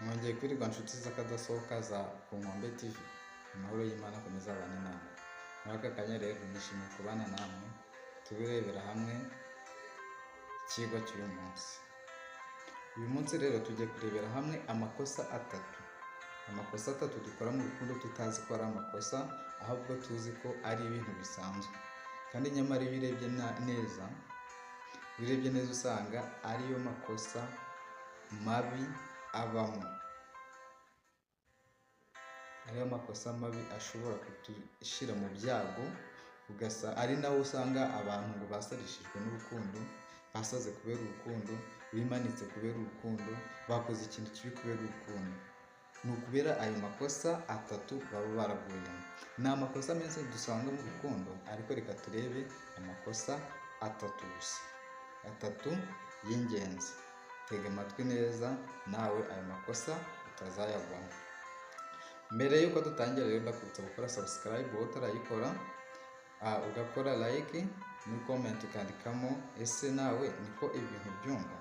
Mwongeye kwirirwa nshuti z'akadasohoka za Ku Nkombe TV. Amahoro y'Imana akomeze abane namwe. Muri aka kanya rero nishimiye kubana namwe tubirebera hamwe icyigwa cy'uyu munsi. Uyu munsi rero tugiye kurebera hamwe amakosa atatu. Amakosa atatu dukora mu rukundo tutazi ko ari amakosa, ahubwo tuzi ko ari ibintu bisanzwe. Kandi nyamara iyo urebye neza, iyo urebye neza usanga ariyo makosa mabi abamo. Ariyo makosa mabi ashobora kudushyira mu byago, ugasa ari naho usanga abantu ngo basarishijwe n'urukundo, basaze kubera urukundo, bimanitse kubera urukundo, bakoze ikintu kibi kubera urukundo. Ni ukubera ayo makosa atatu baba baraguyemo. Ni amakosa meza dusanga mu rukundo, ariko reka turebe amakosa atatu gusa, atatu y'ingenzi. Tega amatwi neza nawe ayo makosa utazayagwamo. Mbere y'uko dutangira rero ndakwibutsa gukora subscribe wowe utarayikora, ugakora like muri comment ukandikamo ese nawe niko ibintu byumva,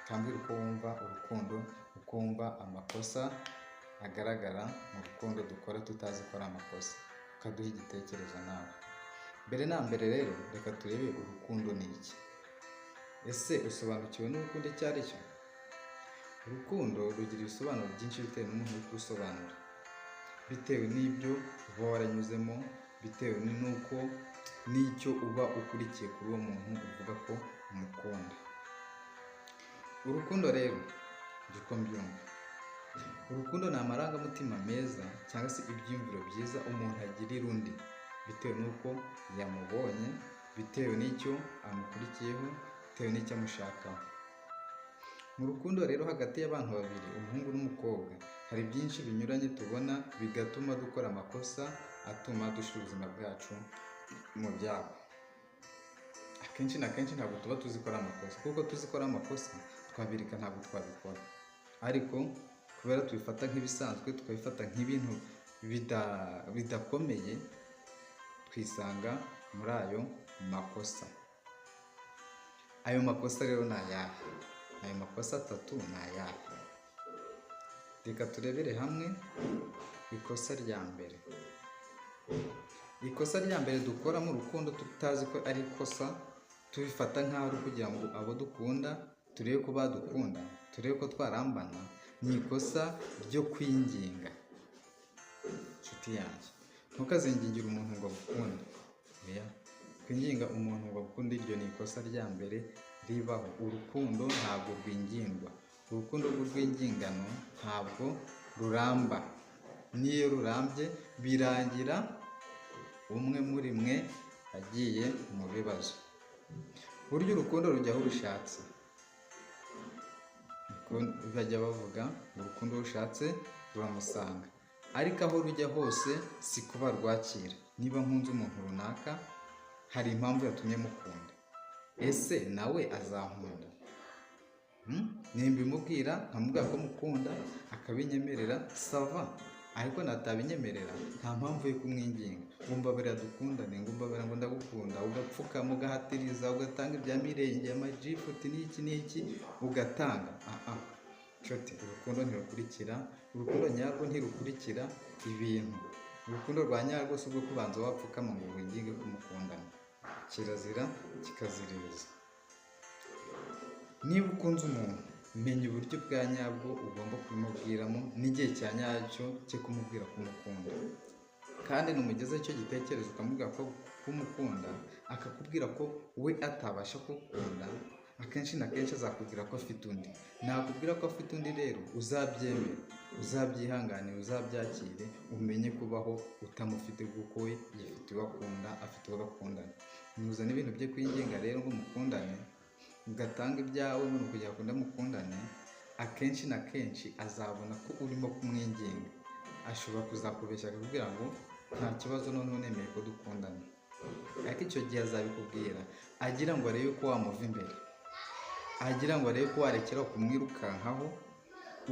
ukambwira uko wumva urukundo, uko wumva amakosa agaragara mu rukundo dukora tutazi ko ari amakosa, ukaduha igitekerezo nawe. Mbere na mbere rero reka turebe urukundo ni iki. Ese usobanukiwe n'urukundo icyo ari cyo? Urukundo rugira ibisobanuro byinshi bitewe n'umuntu uri kurusobanura, bitewe n'ibyo uba waranyuzemo, bitewe n'uko n'icyo uba ukurikiye kuri uwo muntu uvuga ko umukunda. Urukundo rero njye uko mbyumva, urukundo ni amarangamutima meza cyangwa se ibyiyumviro byiza umuntu agirira undi bitewe n'uko yamubonye, bitewe n'icyo amukurikiyeho, bitewe n'icyo amushakaho. Mu rukundo rero hagati y'abantu babiri, umuhungu n'umukobwa, hari byinshi binyuranye tubona bigatuma dukora amakosa atuma dushyira ubuzima bwacu mu byago. Akenshi na kenshi ntabwo tuba tuzi ko ari amakosa, kuko tuzi ko ari amakosa twabireka ntabwo twabikora. Ariko kubera tubifata nk'ibisanzwe, tukabifata nk'ibintu bidakomeye, twisanga muri ayo makosa. Ayo makosa rero ni ayahe? Ayo makosa atatu ni ayahe? Reka turebere hamwe ikosa rya mbere. Ikosa rya mbere dukora mu rukundo tutazi ko ari ikosa, tubifata nk'aho ari ukugira ngo abo dukunda turebe ko badukunda, turebe ko twarambana, ni ikosa ryo kwinginga. Nshuti yanjye, ntukazingingire umuntu ngo agukunde. Oya, kwinginga umuntu ngo agukunde iryo ni ikosa rya mbere ribaho. Urukundo ntabwo rwingingwa. Urukundo rw'urwingingano ntabwo ruramba. N'iyo rurambye birangira umwe muri mwe agiye mu bibazo. Burya urukundo rujya aho rushatse. Bajya bavuga ngo urukundo rushatse ruramusanga, ariko aho rujya hose si kuba rwakira. Niba nkunze umuntu runaka hari impamvu yatumye mukunda, ese nawe azankunda? Nimbimubwira nkamubwira ko mukunda akabinyemerera ça va, ariko natabinyemerera nta mpamvu yo kumwinginga ngo mbabarira dukundane, ngo mbabarira ngo ndagukunda, ugapfukama ugahatiriza, ugatanga ibya mirenge, amajifuti n'iki n'iki ugatanga. Aha nshuti, urukundo ntirukurikira, urukundo nyarwo ntirukurikira ibintu. Urukundo rwa nyarwo si urwo kubanza wapfukama ngo winginge ko mukundana. Kirazira kikaziririza. Niba ukunze umuntu, menya uburyo bwa nyabwo ugomba kubimubwiramo n'igihe cya nyacyo cyo kumubwira ko umukunda. Kandi numugezaho icyo gitekerezo ukamubwira ko umukunda, akakubwira ko we atabasha kugukunda, akenshi na kenshi azakubwira ko afite undi. Nakubwira ko afite undi rero uzabyemere, uzabyihanganire, uzabyakire, umenye kubaho utamufite kuko we yifite uwo akunda, afite uwo bakundana. Ntuzane ibintu bye kwinginga rero ngo mukundane, ugatanga ibyawe ngo kugira ngo mukundane, akenshi na kenshi azabona ko urimo kumwinginga. Ashobora kuzakubeshya akakubwira ngo nta kibazo noneho nemeye ko dukundana, ariko icyo gihe azabikubwira agira ngo arebe ko wamuva imbere, agira ngo arebe ko warekera kumwirukankaho,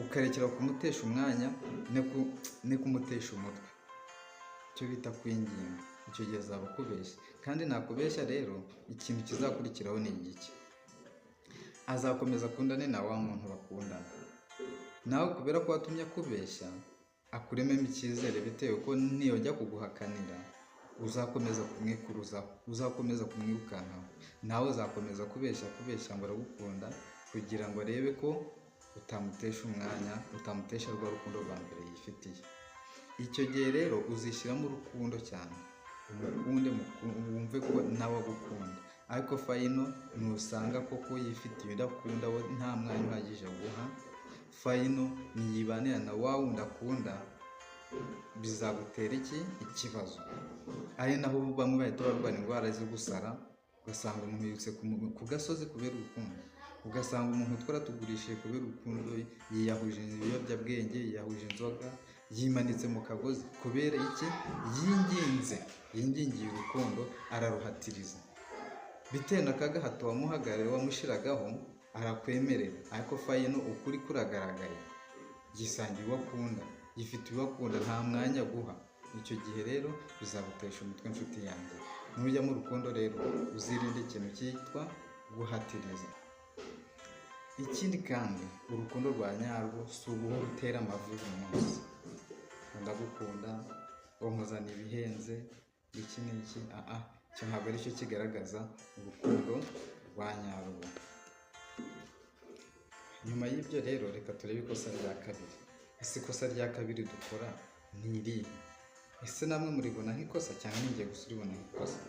ukarekera kumutesha umwanya no kumutesha umutwe, icyo bita kwinginga. Icyo gihe azaba akubeshya, kandi nakubeshya rero ikintu kizakurikiraho ni igiki? Azakomeza akundane na wa muntu bakundana. Nawe kubera ko watumye akubeshya, akurememo icyizere bitewe ko niyongera kuguhakanira uzakomeza kumwikuruzaho, uzakomeza kumwirukankaho, nawe uzakomeza kubeshya kubeshya ngo aragukunda, kugira ngo arebe ko utamutesha umwanya, utamutesha rwa rukundo rwa mbere yifitiye. Icyo gihe rero uzishyiramo urukundo cyane, umukunde, wumve ko nawe agukunda, ariko final nusanga koko yifitiye undi akunda, we nta mwanya uhagije aguha, final niyibanira na wa wundi akunda, bizagutera iki? Ikibazo. Ari naho bamwe bahita barwara indwara zo gusara, ugasanga umuntu yirutse ku gasozi kubera urukundo, ugasanga umuntu twaratugurishije kubera urukundo, yiyahuje ibiyobyabwenge, yiyahuje inzoga, yimanitse mu kagozi kubera iki? Yinginze, yingingiye urukundo, araruhatiriza, bitewe na kagahato wamuhagarariye, wamushyiragaho, arakwemerera, ariko final ukuri kuragaragaye, yisangiye uwo akunda, yifitiye uwo akunda, nta mwanya aguha. Icyo gihe rero bizagutesha umutwe, inshuti yanjye. Nujya mu rukundo rero uzirinde ikintu cyitwa guhatiriza. Ikindi kandi, urukundo rwa nyarwo si uguhora utera amavi buri munsi, ndagukunda, nkuzana ibihenze, iki n'iki, aha icyo ntabwo aricyo kigaragaza urukundo rwa nyarwo. Nyuma y'ibyo rero reka turebe ikosa rya kabiri. Ese ikosa rya kabiri dukora ni irihe? Ese namwe muribona nk'ikosa cyangwa ni njye gusa uribona nk'ikosa?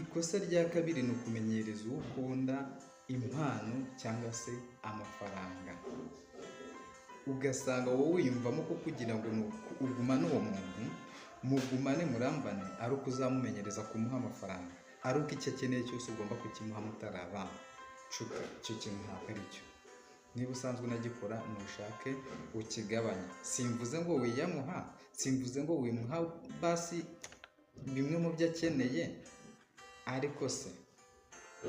Ikosa rya kabiri ni ukumenyereza uwo ukunda impano cyangwa se amafaranga, ugasanga wowe wiyumvamo ko kugira ngo ugumane uwo muntu, mugumane murambane, ari uko uzamumenyereza kumuha amafaranga, ari uko icyo akeneye cyose ugomba kukimuha mutarabana. Nshuti, icyo kintu ntabwo ari cyo. Niba usanzwe unagikora, nushake ukigabanye. Simvuze ngo wiyamuha, simvuze ngo wimuha basi bimwe mu byo akeneye, ariko se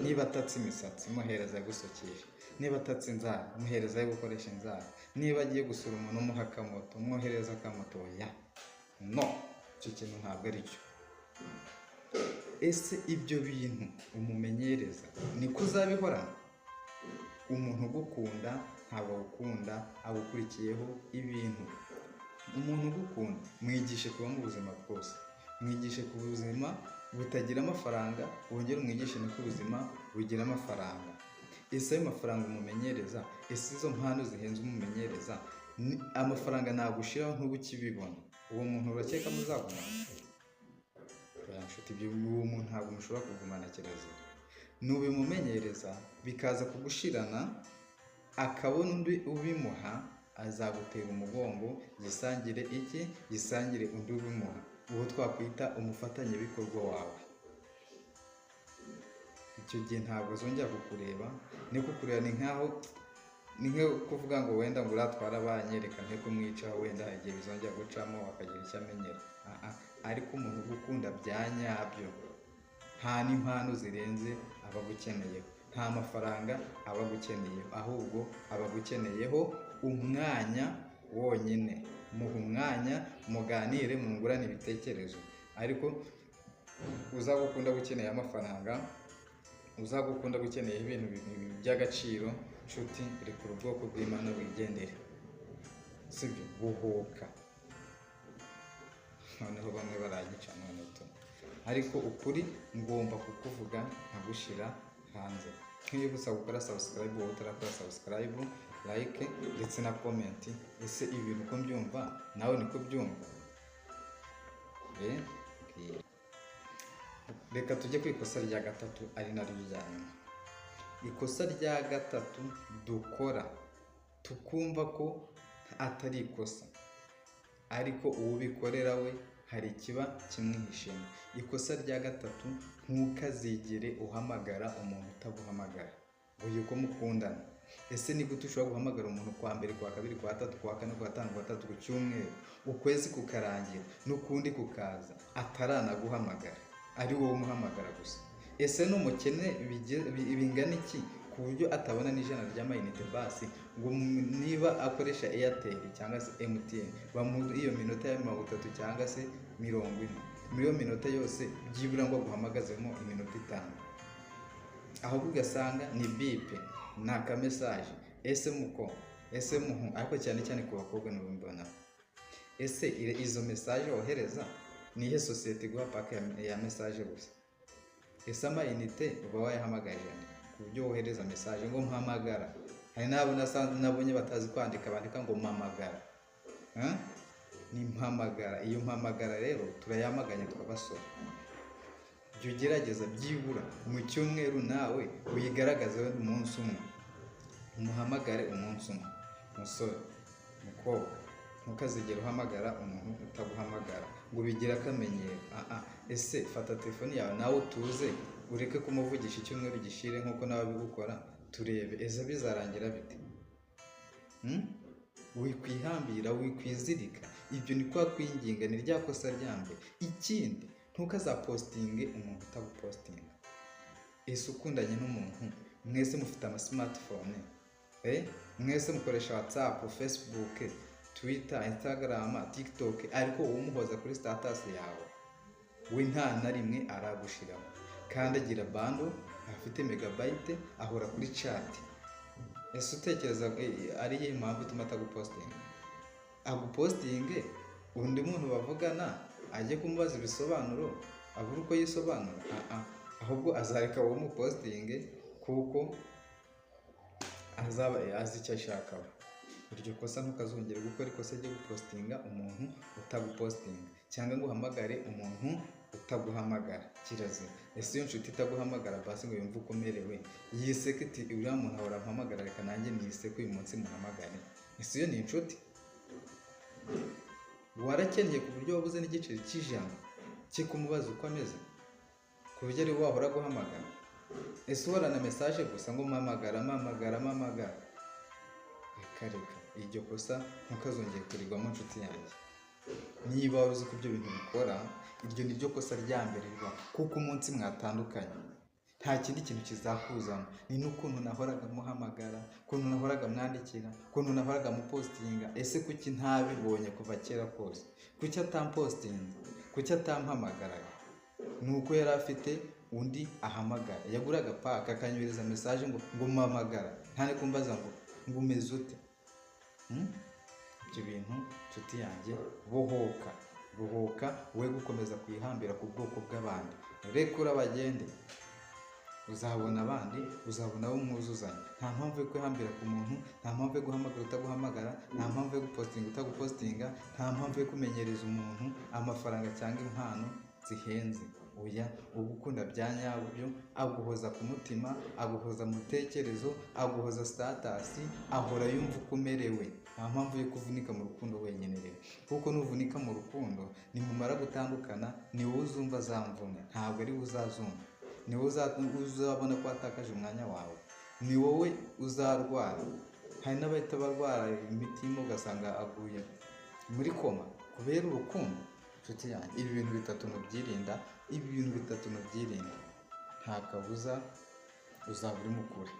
niba atatse imisatsi, muhereza ayo gusukisha, niba atatse inzara, muhereza ayo gukoresha inzara, niba agiye gusura umuntu, umuha akamoto, mwohereza akamoto. Ya no, icyo kintu ntabwo ari cyo. Ese ibyo bintu umumenyereza niko uzabihorana? Umuntu ugukunda ntabwo agukunda agukurikiyeho ibintu. Umuntu ugukunda mwigishe kuba mu buzima bwose, mwigishe ku buzima butagira amafaranga, wongere umwigishe no ku buzima bugira amafaranga. Ese ayo mafaranga umumenyereza, ese izo mpano zihenze umumenyereza, amafaranga nagushiraho ntuba ukibibona, uwo muntu urakeka muzagumana? Oya nshuti, ibyo uwo muntu ntabwo mushobora kugumana kirazira. Nubimumenyereza bikaza kugushirana, akabona undi ubimuha, azagutera umugongo, yisangire iki? Yisangire undi ubimuha, uwo twakwita umufatanyabikorwa wawe. Icyo gihe ntabwo azongera kukureba, ni kukureba ni nkaho, ni nko kuvuga ngo wenda ngo uratwara abanyereka nte kumwicaho, wenda igihe bizongera gucamo akagira icyo amenyera. Ariko umuntu ugukunda bya nyabyo nta n'impano zirenze aba agukeneyeho, nta mafaranga aba agukeneyeho, ahubwo aba agukeneyeho umwanya wonyine. Muha umwanya, muganire, mwungurane ibitekerezo. Ariko uzagukunda gukeneye amafaranga, uzagukunda gukeneye ibintu by'agaciro, nshuti, rekura ubwoko bw'Imana wigendere, sibyo? Buhuka. Noneho bamwe baragica none tu, ariko ukuri ngomba kukuvuga nkagushyira hanze. Nkwibutsa gukora subscribe wowe utarakora subscribe, like ndetse na comment. Ese ibintu uko mbyumva nawe niko byumva? Reka tujye ku ikosa rya gatatu ari naryo rya nyuma. Ikosa rya gatatu dukora tukumva ko atari ikosa, ariko uwubikorera we hari ikiba kimwihishemo. Ikosa rya gatatu, ntukazigere uhamagara umuntu utaguhamagara ngo yuko mukundana. Ese ni gute ushobora guhamagara umuntu kwa mbere, kwa kabiri, kwa gatatu, kwa kane, kwa gatanu, kwa gatandatu, ku cyumweru, ukwezi kukarangira n'ukundi kukaza ataranaguhamagara, ari wowe umuhamagara gusa? Ese n'umukene bingana iki ku buryo atabona n'ijana ry'amayinite basi ngo niba akoresha Airtel cyangwa se MTN bamuhe iyo minota ya 30 cyangwa se 40, muri iyo minota yose byibura ngo aguhamagazemo iminota 5, ahubwo ugasanga ni bip, ni akamessage. Ese muko Ese muhu, ariko cyane cyane ku bakobwa nibo mbona. Ese izo message wohereza, ni ihe sosiyete iguha pack ya message gusa? Ese amayinite uba wayahamagaje ku buryo wohereza message ngo mpamagara? Hari n'abo nasanze nabonye batazi kwandika, bandika ngo mpamagara. Huh? Ni mpamagara. Iyo mpamagara rero turayamaganye twabasore. Jya ugerageza byibura mu cyumweru nawe uyigaragaze wenda umunsi umwe, umuhamagare umunsi umwe. Musore, mukobwa, ntukazigere uhamagara umuntu utaguhamagara ngo ubigire akamenyero. Aa, ese fata telefoni yawe nawe utuze, ureke kumuvugisha icyumweru gishire nk'uko nawe abigukora, turebe ese bizarangira bite? Wikwihambira, wikwizirika. Ibyo ni kwa kwinginga, ni rya kosa rya mbere. Ikindi, ntukazapostinge umuntu utagupostinga. Ese ukundanye n'umuntu, mwese mufite ama smartphone, mwese mukoresha WhatsApp, Facebook, Twitter, Instagram, TikTok, ariko wowe umuhoza kuri status yawe, we nta na rimwe aragushiraho, kandi agira bundle, afite megabyte, ahora kuri chat. Ese utekereza ari iyihe mpamvu ituma atagupostinga? Agupostinge undi muntu bavugana ajye kumubaza ibisobanuro, abure uko yisobanura? Ah, ahubwo azareka wowe umupostinge kuko azaba azi icyo ashakaho. Iryo kosa ntukazongere gukora ikosa ryo gupostinga umuntu utagupostinga, cyangwa ngo uhamagare umuntu utaguhamagara. Kirazira. Ese iyo nshuti itaguhamagara basi ngo yumve uko umerewe, yiseke iti uriya muntu ahora ampamagara, reka nanjye niseke uyu munsi muhamagare? Ese iyo ni inshuti? Warakennye ku buryo wabuze n'igiceri cy'ijana cyo kumubaza uko ameze, ku buryo ari wowe wahora guhamagara? Ese uhorana message gusa ngo mpamagara, mpamagara, mpamagara? Reka reka, iryo kosa ntukazongere kurigwamo, nshuti yanjye. Niba wari uzi ko ibyo bintu bikora, iryo ni ryo kosa rya mbere ribaho, kuko umunsi mwatandukanye nta kindi kintu kizakuzamo. Ni n'ukuntu nahoraga muhamagara, ukuntu nahoraga mwandikira, ukuntu nahoraga mupostinga. Ese kuki ntabibonye kuva kera kose? Kuki atampostinze? Kuki atampamagaraga? Ni uko yari afite undi ahamagara. Yaguraga pack akanyohereza message ngo mpamagara, nta no kumbaza ngo umeze ute? Ibyo bintu, nshuti yanjye, bohoka, bohoka, we gukomeza kwihambira ku bwoko bw'abandi. Rekura bagende, uzabona abandi, uzabona abo mwuzuzanya. Nta mpamvu yo kwihambira ku muntu, nta mpamvu yo guhamagara utaguhamagara, nta mpamvu yo gupostinga utagupostinga, nta mpamvu yo kumenyereza umuntu amafaranga cyangwa impano zihenze. Oya, ugukunda bya nyabyo aguhoza ku mutima, aguhoza mu bitekerezo, aguhoza status, ahora yumva uko umerewe. Nta mpamvu yo kuvunika mu rukundo wenyine rero, kuko nuvunika mu rukundo, nimumara gutandukana ni wowe uzumva za mvune, ntabwo ari we uzazumva. Ni wowe uzabona ko watakaje umwanya wawe, ni wowe uzarwara. Hari n'abahita barwara imitima, ugasanga aguye muri koma kubera urukundo. Nshuti yanjye, ibi bintu bitatu nubyirinda, ibi bintu bitatu nubyirinda, nta kabuza uzaba uri mukuri.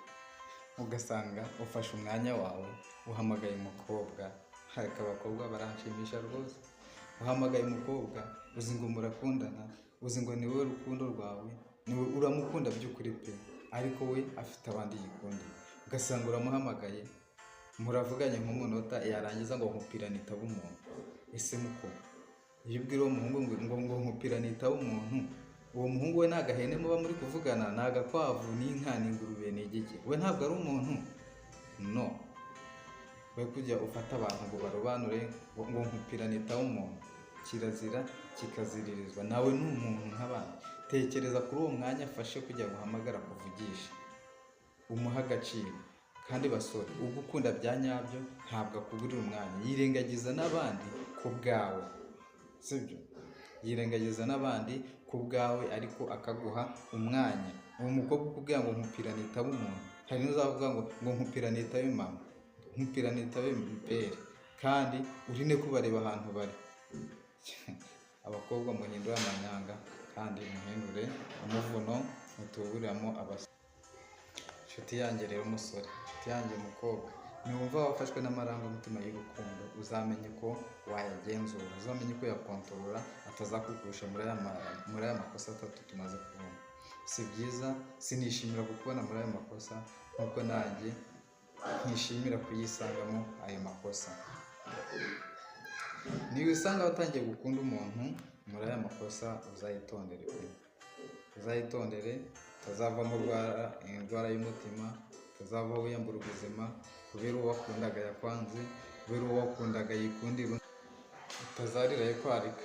Ugasanga ufashe umwanya wawe, uhamagaye umukobwa. Ariko abakobwa baranshimisha rwose. Uhamagaye umukobwa, uzi ngo murakundana, uzi ngo ni wowe rukundo rwawe, niwe uramukunda by'ukuri pe, ariko we afite abandi yikundiye. Ugasanga uramuhamagaye, muravuganye nk'umunota, yarangiza ngo nkupira nitaba umuntu. Ese muko iyo ubwira uwo muhungu ngo nkupira nitaba umuntu, uwo muhungu we ni agahene muba muri kuvugana, ni agakwavu, ni inka, ni ingurube, ni igiki? We ntabwo ari umuntu. No we kujya ufata abantu ngo barobanure ngo nkupira nitaba umuntu. Kirazira kikaziririzwa, nawe ni umuntu nk'abandi. Tekereza kuri uwo mwanya afashe kujya guhamagara kuvugisha, umuha agaciro. Kandi basore, ugukunda bya nyabyo ntabwo akuburira umwanya, yirengagiza n'abandi ku bwawe, sibyo? Yirengagiza n'abandi ku bwawe, ariko akaguha umwanya. Uwo mukobwa ukubwira ngo nkupira nitaba umuntu, hari n'uzavuga ngo nkupira nitabe mama, nkupira nitabe père, kandi uri ne kubareba ahantu bari. Abakobwa, muhindure amanyanga kandi muhindure umuvuno, mutuburiramo abasore. Inshuti yanjye rero umusore, inshuti yanjye mukobwa, niwumva wafashwe n'amarangamutima y'urukundo, uzamenye ko wayagenzura, uzamenye ko yakontorora, atazakugusha muri aya makosa atatu tumaze kubona. Si byiza, sinishimira kukubona muri aya makosa nk'uko nanjye ntishimira kuyisangamo ayo makosa. Niba usanga watangiye gukunda umuntu muri aya makosa, uzayitondere pe, uzayitondere utazavamo urwara indwara y'umutima, utazavaho wiyambura ubuzima kubera uwo wakundaga yakwanze, kubera uwo wakundaga yikundira undi, utazarira yo kwarika.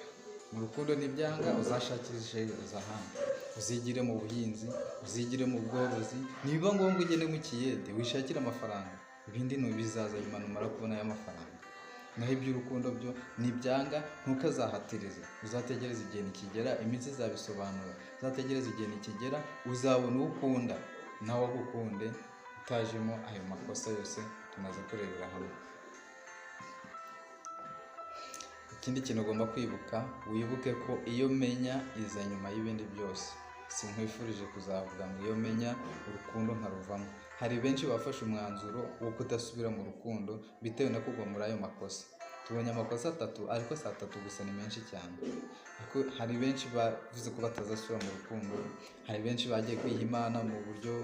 Mu rukundo ntibyanga, uzashakishe ahandi, uzigire mu buhinzi, uzigire mu bworozi, nibiba ngombwa ugende mu kiyede wishakire amafaranga, ibindi bizaza nyuma numara kubona aya mafaranga. Naho iby'urukundo byo nibyanga ntukazahatirize, uzategereze igihe nikigera, iminsi izabisobanura, uzategereze igihe nikigera, uzabona uwo ukunda nawe agukunde, utajemo ayo makosa yose tumaze kurebera hamwe. Ikindi kintu ugomba kwibuka, wibuke ko iyo menya iza nyuma y'ibindi byose. Sinkwifurije kuzavuga ngo iyo menya urukundo nkaruvamo. Hari benshi bafashe umwanzuro wo kudasubira mu rukundo bitewe no kugwa muri ayo makosa. Tubonye amakosa atatu, ariko si atatu gusa, ni menshi cyane. Ariko hari benshi bavuze ko batazasubira mu rukundo, hari benshi bagiye kwiha Imana mu buryo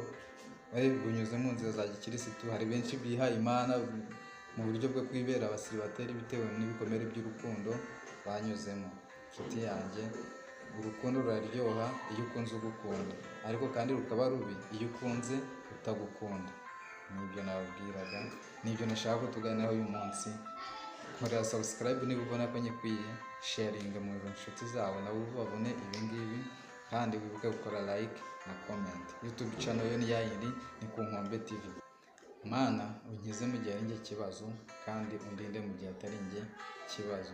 bunyuze mu nzira za gikirisitu, hari benshi biha Imana mu buryo bwo kwibera abasiribateri bitewe n'ibikomere by'urukundo banyuzemo. Inshuti yanjye, urukundo ruraryoha iyo ukunze ugukunda, ariko kandi rukaba rubi iyo ukunze utagukunda. Nibyo nababwiraga, nibyo nashaka ko tuganiraho uyu munsi. Nkorera subscribe niba ubona ko nyikwiye, sharinga mu nshuti zawe nabo babone ibi ngibi, kandi wibuke gukora like na comment. YouTube channel yo ni yayindi, ni Ku Nkombe TV. Mana unkize mu gihe ari njye kibazo, kandi undinde mu gihe atari njye kibazo.